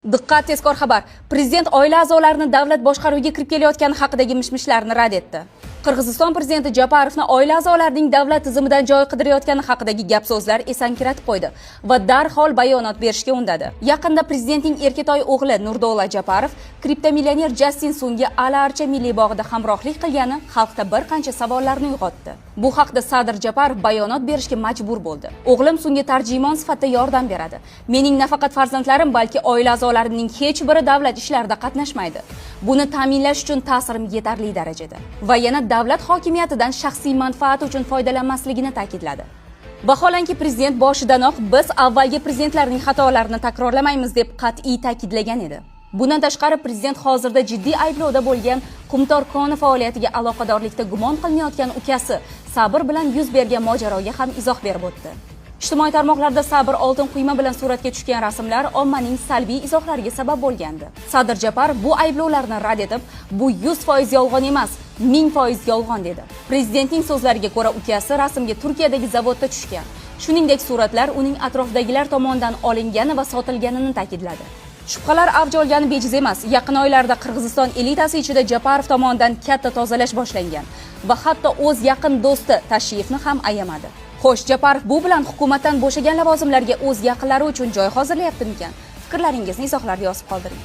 Diqqat, tezkor xabar! Prezident oila a'zolarini davlat boshqaruviga kirib kelayotgani haqidagi mish-mishlarni rad etdi. Qirg'iziston prezidenti Japarovni oila a'zolarining davlat tizimidan joy qidirayotgani haqidagi gap-so'zlar esankiratib qo'ydi va darhol bayonot berishga undadi. Yaqinda prezidentning erkatoy o'g'li Nurdola Japarov kriptomillioner Jastin Sunga Ala Archa milliy bog'ida hamrohlik qilgani xalqda bir qancha savollarni uyg'otdi. Bu haqda Sadir Japarov bayonot berishga majbur bo'ldi. "O'g'lim Sunga tarjimon sifatida yordam beradi. Mening nafaqat farzandlarim, balki oila a'zolarimning hech biri davlat ishlarida qatnashmaydi. Buni ta'minlash uchun ta'sirim yetarli darajada." Va yana davlat hokimiyatidan shaxsiy manfaat uchun foydalanmasligini ta'kidladi. Vaholanki, prezident boshidanoq "biz avvalgi prezidentlarning xatolarini takrorlamaymiz" deb qat'iy ta'kidlagan edi. Bundan tashqari, prezident hozirda jiddiy ayblovda bo'lgan Qumtor koni faoliyatiga aloqadorlikda gumon qilinayotgan ukasi Sabir bilan yuz bergan mojaroga ham izoh berib o'tdi. Ijtimoiy tarmoqlarda Sabir oltin quyma bilan suratga tushgan rasmlar ommaning salbiy izohlariga sabab bo'lgandi. Sadir Japarov bu ayblovlarni rad etib, "Bu 100% yolg'on emas, 1000% yolg'on" dedi. Prezidentning so'zlariga ko'ra, ukasi rasmga Turkiyadagi zavodda tushgan. Shuningdek, suratlar uning atrofidagilar tomonidan olingani va sotilganini ta'kidladi. Shubhalar avj olgani bejiz emas. Yaqin oylarda Qirg'iziston elitasi ichida Japarov tomonidan katta tozalash boshlangan va hatto o'z yaqin do'sti Tashiyevni ham ayamadi. Xo'sh, Japarov bu bilan hukumatdan bo'shagan lavozimlarga o'z yaqinlari uchun joy hozirlayaptimikan? Fikrlaringizni izohlarda yozib qoldiring.